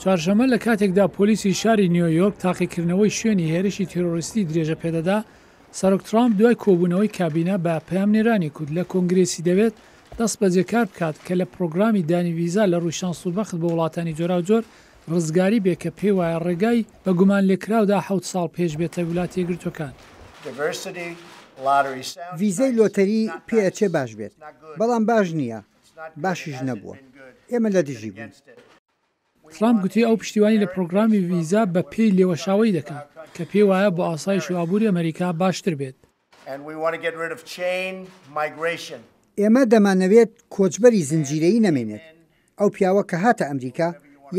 چوارشەممە لە کاتێکدا پۆلیسی شاری نیۆیۆرک تاقیکردنەوەی شوێنی هێرشی تیرۆریستی درێژە پێدەدا، سەرۆک ترامپ دوای کۆبوونەوەی کابینە بە پەیامنێرانی کوت لە کۆنگرێسی دەوێت دەستبەجێ کار بکات کە لە پرۆگرامی دانی ڤیزا لە ڕووی شانس و بەخت بۆ وڵاتانی جۆراوجۆر ڕزگاری بێ کە پێی وایە ڕێگای بە گومانلێکراودا حەوت ساڵ پێش بێتە ولاتە یەکگرتووەکان. ڤیزەی لۆتەری پێ ئەچێ باش بێت، بەڵام باش نییە، باشیش نەبووە. ئێمە لە دژی بووین. ترامپ گوتی ئەو پشتیوانی لە پرۆگرامی ڤیزا بە پێی لێوەشاوەیی دەکات کە پێی وایە بۆ ئاسایش و ئابووری ئەمەریکا باشتر بێت. ئێمە دەمانەوێت کۆچبەری زنجیرەیی نەمێنێت، ئەو پیاوە کە هاتە ئەمریکا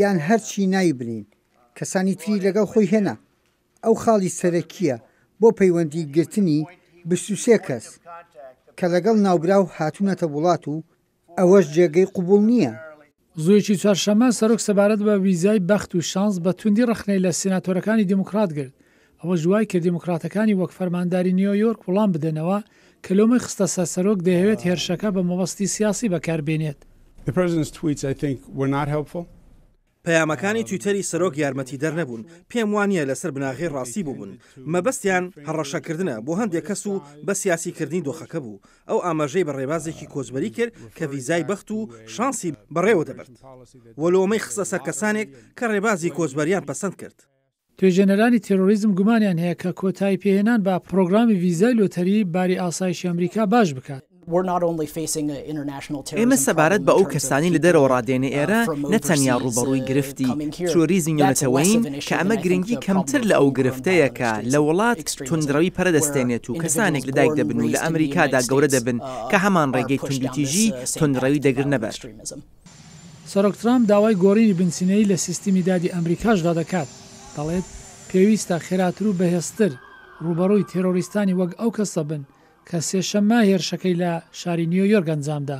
یان هەرچی ناوی بنێین، کەسانی تری لەگەڵ خۆی هێنا. ئەو خاڵی سەرەکییە بۆ پەیوەندی گرتنی 23 کەس کە لەگەڵ ناوبراو هاتوونەتە وڵات و ئەوەش جێگەی قبوڵ نییە. زوویەکی چوارشەممە، سەرۆک سەبارەت بە ڤیزای بەخت و شانس بە توندی ڕەخنەی لە سیناتۆرەکانی دیموکرات گرت، ئەوەش وای کرد دیموکراتەکانی وەک فەرمانداری نیۆیۆرک وڵام بدەنەوە کە لۆمەی خستە سەر سەرۆک دەیەوێت هێرشەکە بە مەبەستی سیاسی بەکار بێنێت. The president's tweets, I think, were not helpful. پەیامەکانی تویتەری سەرۆک یارمەتیدەر نەبوون، پێم وانییە لەسەر بناغەی ڕاستی بووبن، مەبەستیان هەڕەشەکردنە بۆ هەندێک کەس و بە سیاسیکردنی دۆخەکە بوو. ئەو ئاماژەی بە ڕێبازێکی کۆچبەری کرد کە ڤیزای بەخت و شانسی بەڕێوەدەبرد و لۆمەی خستە سەر کەسانێک کە ڕێبازی کۆچبەریان پەسەند کرد. توێژێنەرانی تێرۆریزم گومانیان هەیە کە کۆتایی پێهێنان بە پڕۆگرامی ڤیزای لۆتەری باری ئاسایشی ئەمریکا باش بکات. ئێمە سەبارەت بە ئەو کەسانەی لە دەرەوەڕا دێنە ئێرە نە تەنیا ڕووبەڕووی گرفتی ترۆریزمی نێونەتەوەیین کە ئەمە گرنگی کەمتر لە ئەو گرفتەیە کە لە وڵات توندڕەوی پەرە دەستێنێت و کەسانێک لەدایک دەبن و لە ئەمریکادا گەورە دەبن کە هەمان ڕێگەی توندوتیژی توندڕەوی دەگرنە بەر. سەرۆک ترامپ داوای گۆڕینی بنچینەیی لە سیستمی دادی ئەمریکاشدا دەکات، دەڵێت، پێویستە خێراتر و بەهێزتر ڕووبەڕووی تێرۆریستانی وەک ئەو کەسە بن کە سێشەممە هێرشەکەی لە شاری نیۆیۆرک ئەنجامدا.